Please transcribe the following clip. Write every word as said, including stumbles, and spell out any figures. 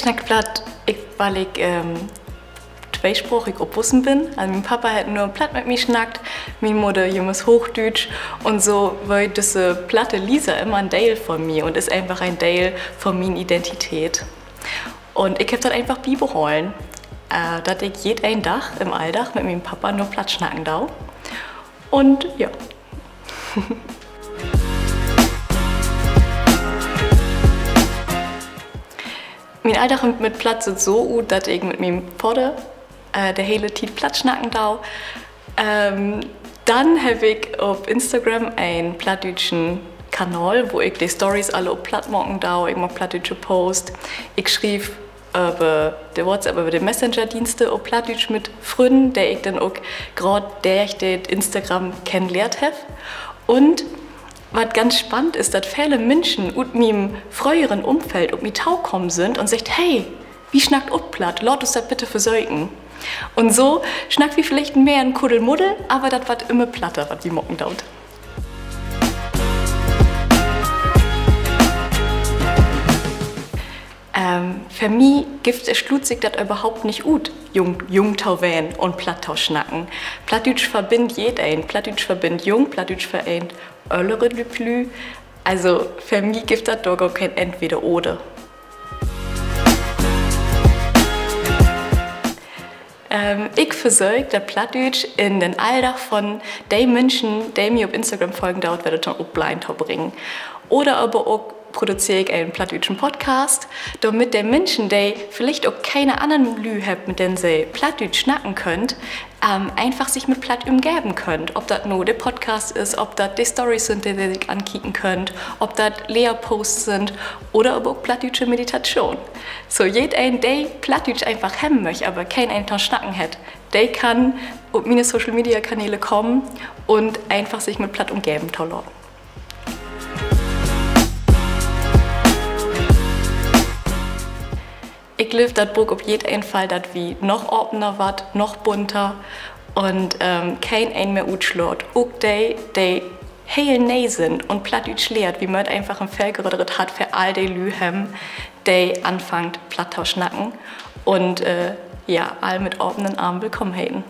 Snack Platt, ik, wiel ik, ähm, tweesprakig opwussen bün. Also mien Papa hett nur Platt mit mi snackt, mien Mudder jümmers Hoochdüütsch. Un so weer düsse platte Lisa immer en Deel von mi un is eenfach en Deel von mien Identität. Un ik heff dat eenfach bibehollen, äh, dat ik jedeen Dag in'n Alldag mit mien Papa nur Platt snacken do. Un ja. Mien Alldag mit Platt süht so ut, dat ik mit mien Vadder, äh, de hele Tiet Platt snacken do. Ähm, denn heff ik op Instagram en plattdüütschen Kanal, wo ik de Stories alle op Platt maken do. Ik maak plattdüütsche Posts. Ik schriev över de WhatsApp, över de Messenger-Dienste op Plattdüütsch mit Frünnen, de ik denn ok graad dörch dat Instagram kennenlehrt heff. Un wat ganz spannend is, dat vele Minschen ut mien fröheren Umfeld op mi tokamen sünd un seggt: Hey, wi snackt ok Platt, laat us dat bitte versöken. Un so snackt wi villicht mehr en Kuddelmuddel, aver dat warrt ümmer platter, wat wi maken doot. Ähm, för mi gifft, sluut sik dat överhaupt nich ut, jung, jung to ween un Platt to snacken. Plattdüütsch verbinnt jedeen. Plattdüütsch verbinnt Jung, Plattdüütsch verbinnt öllere Lü-, Lüüd. Also, för mi gifft dat dor gor keen Entweder-Oder. Ähm, ik versöök, dat Plattdüütsch in den Alldag von de Minschen, de mi op Instagram folgen doot, wedder to'n Opbleihen to bringen. Oder aver ok produzeer ik en plattdüütschen Podcast, dormit de Minschen, de villicht ok kene annern Lüüd hebbt, mit den se Plattdüütsch snacken köönt, ähm, eenfach sik mit Platt ümgeven köönt. Of dat nu de Podcast is, of dat de Stories sünd, de se sik ankieken köönt, of dat Lehrposts sünd oder aver ok plattdüütsche Meditatschoon. So, jedeen, de Plattdüütsch eenfach hebben möcht, aver keen een to'n Snacken hett, de kann op miene Social-Media-Kanäle kamen un eenfach sik mit Platt ümgeven to laten. Ik glööv, dat bruukt op jeden Fall, dat wi noch apener warrt, noch bunter un, ähm, keen een mehr utslaat. Ok de, de heel nee sünd un Plattdüütsch lehrt. Wi mööt eenfach en veel grötteret Hart för all de Lüüd hebben, de anfangt, Platt to snacken un, äh, ja, all mit apenen Arm willkamen heten.